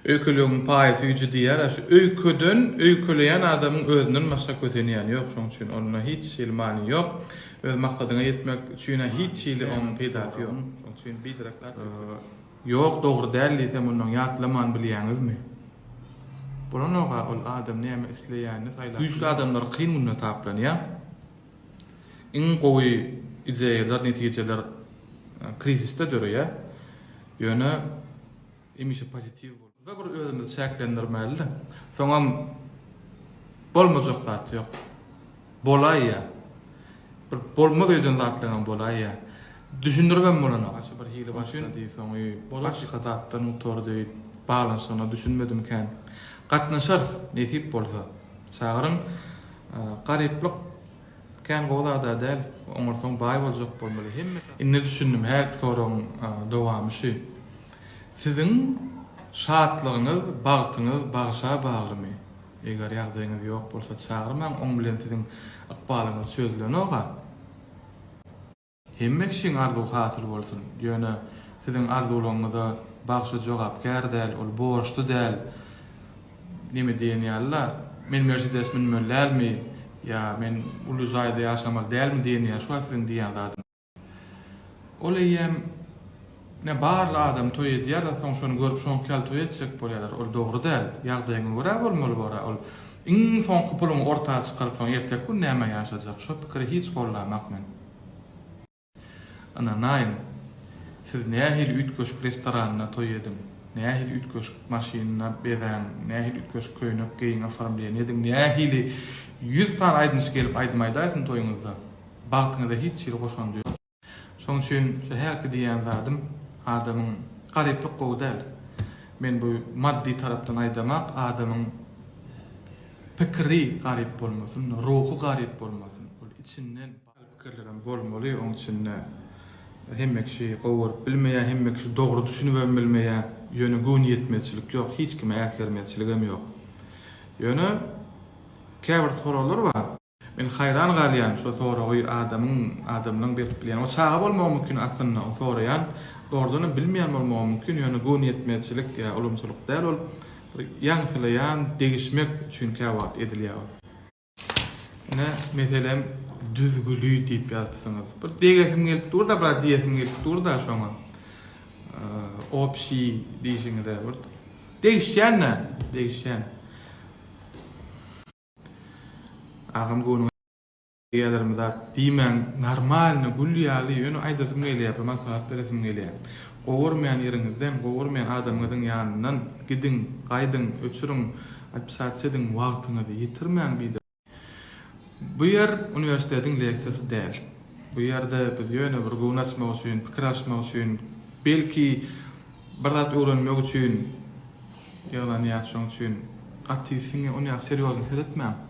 Öýkelegiň paýy süýji diýýär-ä, şu öýkeden öýkeleýän adamyň özünden başga kösenýäni ýok, şonuň üçin onda hiç hili many ýok. Öz maksadyňa ýetmek üçin-ä hiç hili onuň peýdasy ýok. Şonuň üçin biderek zat öýkelemek. Ýok dogry däl diýsem onnoň ýatlaman bilýäňizmi? Bolanok-a ol adam näme isleýänini saýlap. Güýçli adamlar kyn günde taplanýar. Iň gowy ideýalar, netijeler krizisde döreýär. Ýöne hemişe pozitiw bol. Bizde bir özümizi çäklendirmälide. Soňam bolmajak zat ýok. Bolaýýa. Bir bolmaz öýden zatlaňam bolaýýa. Düşündiribem bolanok. Başy bir hili başlady, soňy başga zatdan gutardy. Baglanyşygyna düşünmedim kän. Gatnaşarys, nesip bolsa. Çagyryň. Garyplyk kän gowy zada däl. Oňarsaň baý boljak bolmaly. Hemme Indi düşündim, hälki soragyň dowamy şü. Siziň şatlygyňyz, bagtyňyz bagşa baglymy? Eger ýagdaýyňyz ýok bolsa çagyrmaň, oň bilen siziň ykbalyňyz çözülenok-a. Hemme kişiň arzuwy hasyl bolsun, ýöne siziň arzuwlaryňyza bagşy jogapkär däl, ol borçly däl. Neme diýen ýaly-la, men Mersedes münmeli dälmi, ýa men uly jaýda ýaşamaly dälmi diýen ýaly, şu wagt siziň diýýän zadyňyz. Ol eýýäm ne barly adam toý edýärler soň şony görüp şoňky ýaly toý etjek bolýarlar ol dogry däl ýagdaýyňa görä bolmaly bora ol iň soňky puluňy orta çykaryp soň erteki gün näme ýaşajak şo pikiri hiç gollamak men. Ynanaýyň siz nähili üýtgeşik restoranda toý ediň nähili üýtgeşik maşynda bezäň nähili üýtgeşik köýnek geýiň oformleniýe ediň nähili ýüz sany aýdymçy gelip aýdym aýdaýsyn toýuňyzda Bagtyňyza hiç hili goşandy ýok. Şoň üçin şu hälki diýýän zadym adamyň garyplyk gowy däl. Men bu maddy tarapdan aýdamak adamyň pikiri garyp bolmasyn, ruhy garyp bolmasyn. Ol içinden pikirlerem bolmaly oň içinde. Hemme kişi gowy görüp bilmeýär, hemme kişi dogry düşünibem bilmeýär. Ýöne göwniýetmezçilik ýok, hiç kime äsgermezçiligem ýok. Ýöne käbir soraglar bar. Men haýran galýan şo soragy adamyň adamlaň berip bilýän o çaga bolmagy mümkin aslynda o soraýan dogrudanam bilmeýän bolmagy mümkin ýöne göwniýetmezçilik ýa ulumsylyk däl ol bir ýaňsylaýan degişmek üçin käwagt edilýär ol. Ine meselem düzgüli diýip ýazypsyňyz. Bir degesim gelip dur-da biraz diýesim gelip dur-da şoňa. Obşi diýşiňize bir degişýän-dä degişýän. Agam göwnüňe degýälermi zat diýmäň normalny gül ýaly ýöne aýdasym gelýär bir maslahat beresim gelýär. Gowy görmeýän ýeriňizden gowy görmeýän adamyňyzyň ýanyndan gidiň gaýdyň öçüriň otpisasiýa ediň wagtyňyzy ýitirmäň biderek. Bu ýer uniwersitetiň leksiýasy däl. Bu ýerde biz ýöne bir göwün açmak üçin pikir alyşmak üçin belki bir zat öwrenmek üçin ýygnanýas şoň üçin gaty siňe onýaky serýozny seretmäň.